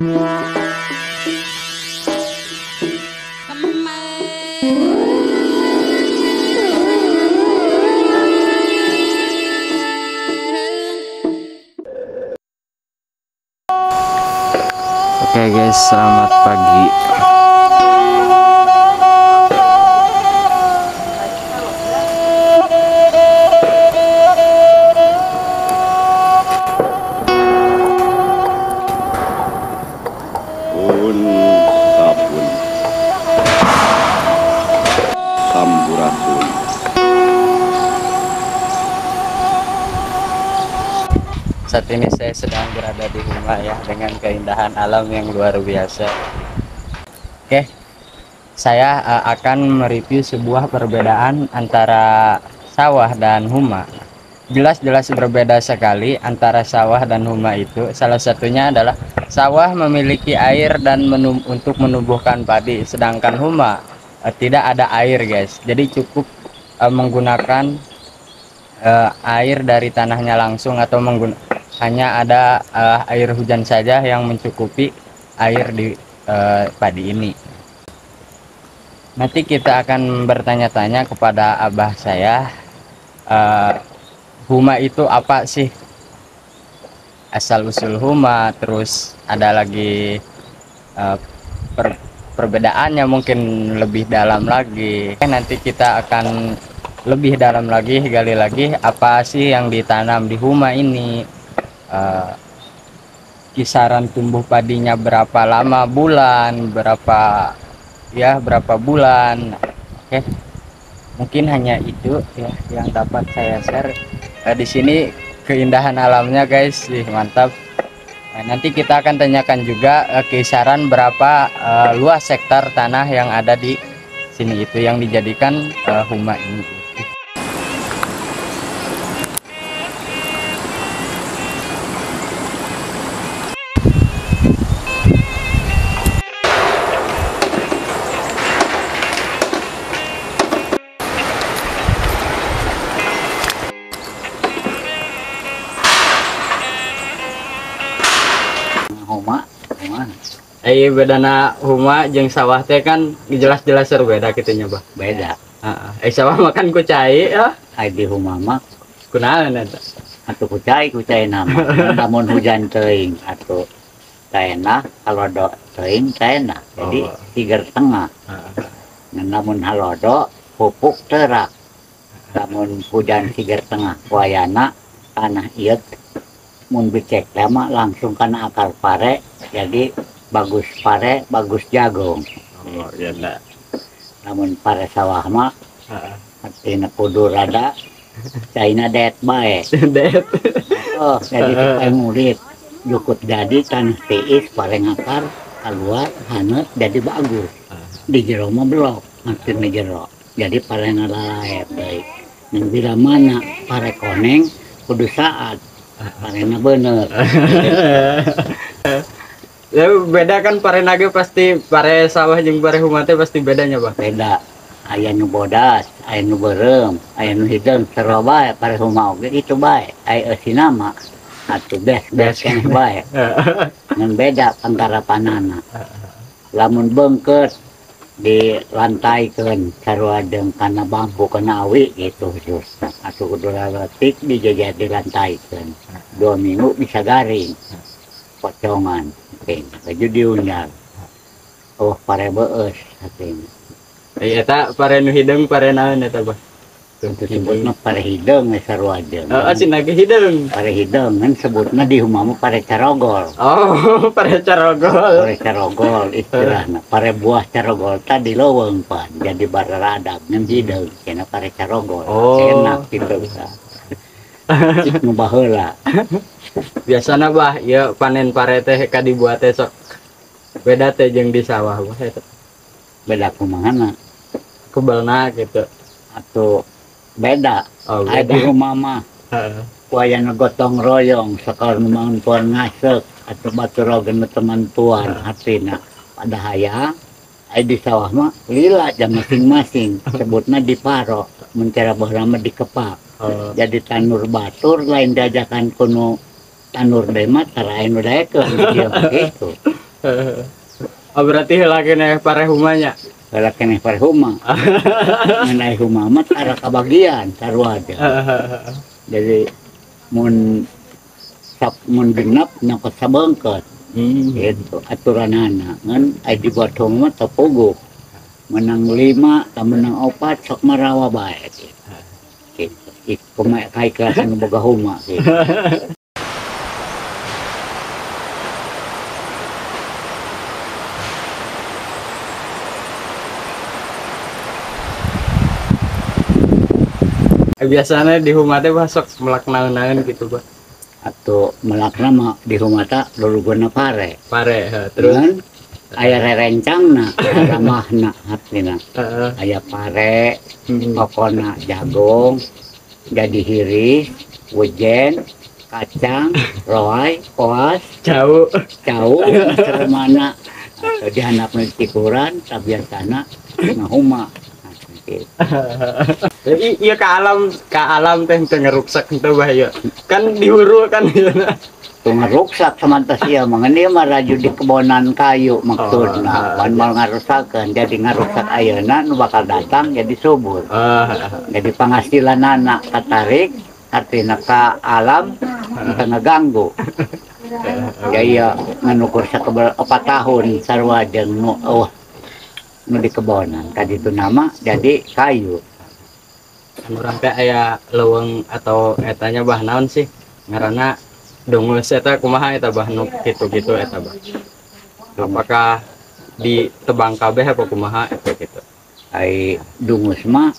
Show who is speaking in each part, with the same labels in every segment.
Speaker 1: Oke guys, selamat pagi.
Speaker 2: Pun sampurasun.
Speaker 1: Saat ini saya sedang berada di rumah ya, dengan keindahan alam yang luar biasa. Oke, saya akan mereview sebuah perbedaan antara sawah dan huma. Jelas-jelas berbeda sekali antara sawah dan huma itu. Salah satunya adalah sawah memiliki air dan untuk menumbuhkan padi, sedangkan huma tidak ada air guys. Jadi cukup menggunakan air dari tanahnya langsung atau hanya ada air hujan saja yang mencukupi air di padi ini. Nanti kita akan bertanya-tanya kepada abah saya, huma itu apa sih, asal usul huma, terus ada lagi perbedaannya mungkin lebih dalam lagi. Nanti kita akan lebih dalam lagi, gali lagi apa sih yang ditanam di huma ini, kisaran tumbuh padinya berapa lama bulan, berapa bulan. Oke, mungkin hanya itu ya yang dapat saya share. Di sini keindahan alamnya guys, mantap. Nah, nanti kita akan tanyakan juga kisaran berapa luas hektar tanah yang ada di sini itu yang dijadikan huma ini.
Speaker 3: Huma,
Speaker 1: bedana huma jeung sawah teh kan jelas-jelas berbeda kitu nya, Bah.
Speaker 3: Beda.
Speaker 1: Heeh. Sawah makan ku cai ya.
Speaker 3: Ai di huma mah
Speaker 1: kunaon eta?
Speaker 3: Atuh ku cai nama. Lamun hujan teuing atuh taenah, halodo teuing taenah. Jadi tiger tengah. Heeh. Lamun halodo pupuk terak. Lamun hujan tiger tengah wayana tanah ieu mun becek lama langsung kana akar pare, jadi bagus pare, bagus jagung.
Speaker 1: Oh, iya nah.
Speaker 3: Namun pare sawah mah artina kudu rada caina deet bae.
Speaker 1: Deet.
Speaker 3: Oh, jadi supaya murid jukut jadi tanah tiis pare ngakar keluar haneut jadi bagus. Di jero mah belok, artina jero. Jadi pare ngalalaep deui. Ngan bila mana pare koneng kudu saat parena bener.
Speaker 1: Ya, beda kan pare nage pasti pare sawah jeung pare huma teh pasti bedanya, Bang.
Speaker 3: Beda. Aya nu bodas, aya nu beureum, aya nu hideung sarua bae pare huma oge kitu bae. Aya eusina mah atuh bes-bes keneh bae. Ngan beda panggarapanana. Lamun beungkeut dilantaikeun sarua jeung kana bambu kana awi gitu khususna. Atuh kudu laletik dijejer dilantaikeun. 2 minggu bisa garing. Pocongan penting baju diundang. Oh pare beus artinya.
Speaker 1: Eta pare nu hideung pare naon eta, Bah?
Speaker 3: Itu sebutna pare hideung we sarua jeung.
Speaker 1: Heeh, cenah ge hideung.
Speaker 3: Pare hideung kan sebutna di huma mah pare carogol.
Speaker 1: Oh, pare carogol.
Speaker 3: Pare carogol istilahna. Pare buah carogol tadi leuweung pan jadi bararadab ngan hideung cenah pare carogol.
Speaker 1: Oh.
Speaker 3: Enak kitu bisa. Cik nu baheula.
Speaker 1: Biasana Bah, ieu panen pare teh ka dibuat teh sok beda teh jeung di sawah Bah eta.
Speaker 3: Beda kumahana?
Speaker 1: Kebelna gitu.
Speaker 3: Atuh beda.
Speaker 1: Oh, beda.
Speaker 3: Di rumah mah.
Speaker 1: Heeh.
Speaker 3: Wayana gotong royong sakal nu tuan ngasek atau batur oge teman tuan hatina. Pada hayang ai di sawah mah lila jam masing-masing sebutna di paro mun cara baheula mah dikepak. Jadi tanur batur lain diajakan kuno tanur deui mah tara aya nu daekeun di dieu mah kitu.
Speaker 1: Oh berarti heula keneh pare huma nya.
Speaker 3: Heula keneh pare huma. Ngan huma mah tara kabagian sarua aja. Jadi mun sap mun genep nyokot sabeungkeut. Gitu aturanana. Ngan ai dibuat huma mah teu puguh. Menang 5, tah menang 4 sok marawa bae gitu. Gitu. Kumaha kaikhlasan nu boga huma gitu.
Speaker 1: Biasanya di huma teh sok melak naon-naon gitu, Bah.
Speaker 3: Atau melakna mah di huma teh luluguna pare.
Speaker 1: Pare, terus
Speaker 3: ngan aya rerencangna, ramahna hartina. Aya pare, pokona jagung, jadi hiris, wijen, kacang, roai, koas,
Speaker 1: cau,
Speaker 3: cau, seremana. Atau dihandapna tikuran, tabiasana ngahuma.
Speaker 1: Jadi iya ke alam teh teu ngeruksak teu bahaya. Kan dihuru kan ieu.
Speaker 3: Teu ngeruksak samantas ieu mah ngan ieu mah raju di kebonan kayu maksudna. Pan moal ngarusakeun, jadi ngaruksak ayeuna nu bakal datang jadi subur. Jadi panghasilanana katarik artina ka alam teu ngaganggu. Ya ieu ngan ukur sakebel 4 tahun sarua jeung nu eueuh nu di kebonan kaditu nama jadi kayu.
Speaker 1: Urang teh aya leuweung atau etanya bah naon sih ngaranna dungus eta kumaha eta bah nu kitu-kitu eta bah. Apakah ditebang kabeh apa kumaha eta kitu?
Speaker 3: Ai dungus mah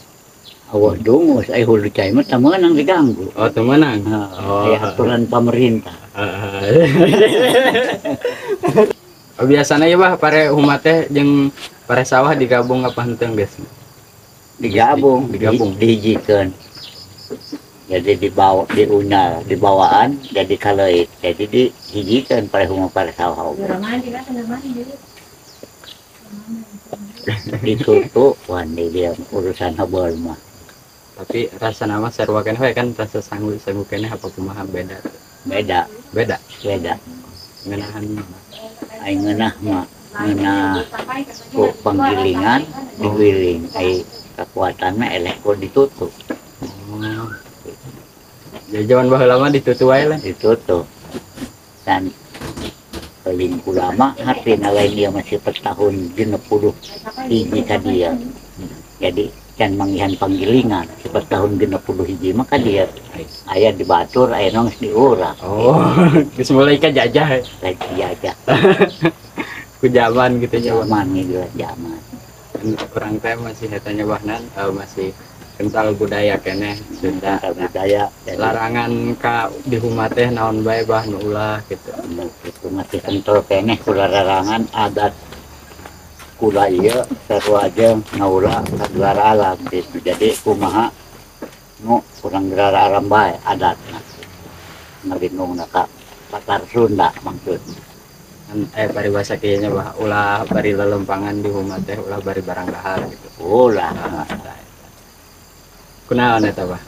Speaker 3: eueuh dungus ai hulu cai mah teu meunang diganggu.
Speaker 1: Oh teu meunang.
Speaker 3: Oh aya aturan pemerintah.
Speaker 1: Biasana ieu bah pare huma teh jeung pare sawah digabung apa henteu geus?
Speaker 3: Digabung,
Speaker 1: digabung,
Speaker 3: dihijikeun. Jadi dibawa, diunyal, dibawaan, jadi kaleuit. Jadi dihijikeun pare huma pare sawah. Ditutup wan dia urusan heubeul mah.
Speaker 1: Tapi rasa nama sarua keneh we kan rasa sanggu keneh apa kumaha beda?
Speaker 3: Beda.
Speaker 1: Beda.
Speaker 3: Beda.
Speaker 1: Ngeunahan
Speaker 3: ai ngeunah mah ngeunah ku panggilingan digiling ai kekuatannya eleh ku ditutup.
Speaker 1: Oh. Jadi zaman baheula mah ditutup wae lah.
Speaker 3: Ditutup. Dan paling ulama hartina lain dia masih per tahun 61 ka dia. Jadi can manggihan panggilingan per tahun 61 mah ka dia. Aya di batur aya nu geus diurang.
Speaker 1: Oh, geus mulai ka jajah.
Speaker 3: Lain jajah.
Speaker 1: Ku zaman gitu nya.
Speaker 3: Zaman gitu zaman.
Speaker 1: Orang teh masih hetanya bahnan masih kental budaya keneh Sunda.
Speaker 3: Kental budaya.
Speaker 1: Larangan ka di huma teh naon bae bah nu ulah gitu.
Speaker 3: Itu masih kental keneh ku larangan adat kula ieu sarua jeung ngaula ka gelar alam gitu. Jadi kumaha nu kurang gelar alam bae adatna. Ngalindungna ka latar Sunda maksudna.
Speaker 1: Paribasa kieu nya bah ulah bari lelempangan di huma teh ulah bari barang dahar gitu.
Speaker 3: Ulah.
Speaker 1: Kunaon eta bah?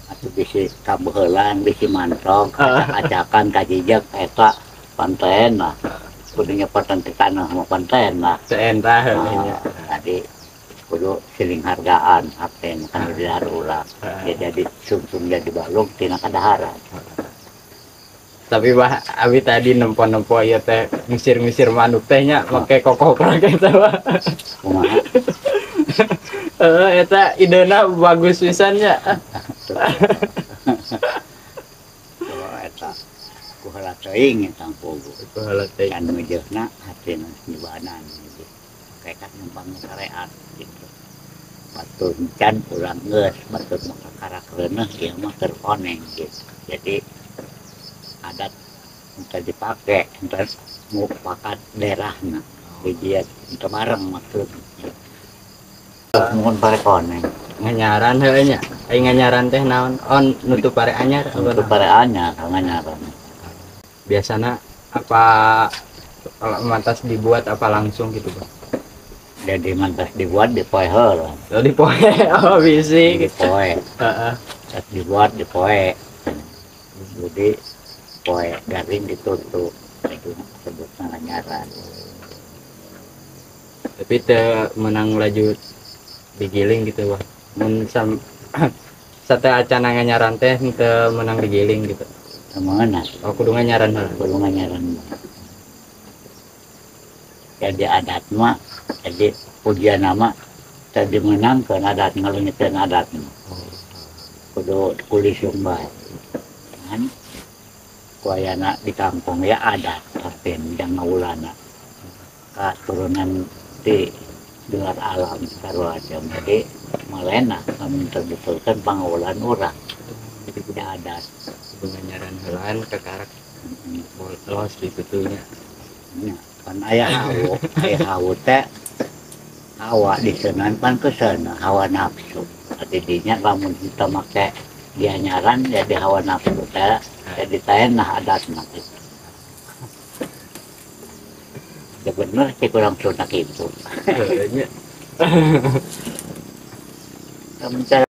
Speaker 3: Atuh bisi kabeuheulan, bisi mantrog, acak-acakan kajijek eta panten lah. Kudu nyepotan ti tanah mah panten lah.
Speaker 1: Teu entah nya.
Speaker 3: Tadi kudu siling hargaan hapen kan didahar ulah. Ya jadi sungsung jadi balung tina kadaharan.
Speaker 1: Tapi bah abi tadi nempo-nempo ieu teh ngusir-ngusir manuk teh nya make kokoprak eta bah.
Speaker 3: Kumaha?
Speaker 1: Eta idena bagus pisan nya.
Speaker 3: Oh eta ku heula teuing eta pogo.
Speaker 1: Ku heula teuing.
Speaker 3: Kan ngeujeuna hatina nyubanan gitu. Kekat numpang sareat gitu. Batur can urang geus, batur mah kakarak reuneuh ieu mah keur koneng gitu. Jadi adat entah dipakai, entah mupakat daerahna. Jadi entah bareng maksud. Mohon pare koneng.
Speaker 1: Nganyaran heuh nya. Ai nganyaran teh naon? On nutup pare anyar apa?
Speaker 3: Nutup pare anyar, nganyaran.
Speaker 1: Biasana apa kalau mantas dibuat apa langsung gitu, Bang?
Speaker 3: Jadi mantas dibuat dipoe heula.
Speaker 1: Oh, dipoe. Oh, bisi.
Speaker 3: Dipoe.
Speaker 1: Heeh.
Speaker 3: Dibuat dipoe. Jadi poe garing ditutup. Itu sebutna nganyaran. Nganyaran.
Speaker 1: Tapi teu menang laju digiling gitu, Bah. Mun sam sate acana nganyaran teh teu menang digiling gitu.
Speaker 3: Teu meunang.
Speaker 1: Oh, kudu nganyaran heula.
Speaker 3: Kudu nganyaran. Jadi adat mah, jadi pujian nama tadi menangkeun adat, ngaleungiteun adat mah. Kudu kulisung bae. Kan ku ayana di kampung ya adat tapi jang ngaulana katurunan di luar alam sarua. Jadi malena lamun terbetulkan pangaulan urang
Speaker 1: Jadi kudu
Speaker 3: ya adat.
Speaker 1: Kudu nganyaran heulaan kakarak los gitu nya.
Speaker 3: Nya, pan aya hawu, aya hawu teh hawa diseunan pan keseuna hawa nafsu. Ati dinya lamun kita make dianyaran jadi hawa nafsu teh jadi taenah adatna gitu. Ya bener sih kurang sunah itu.
Speaker 1: Heuh nya.
Speaker 3: Lamun cara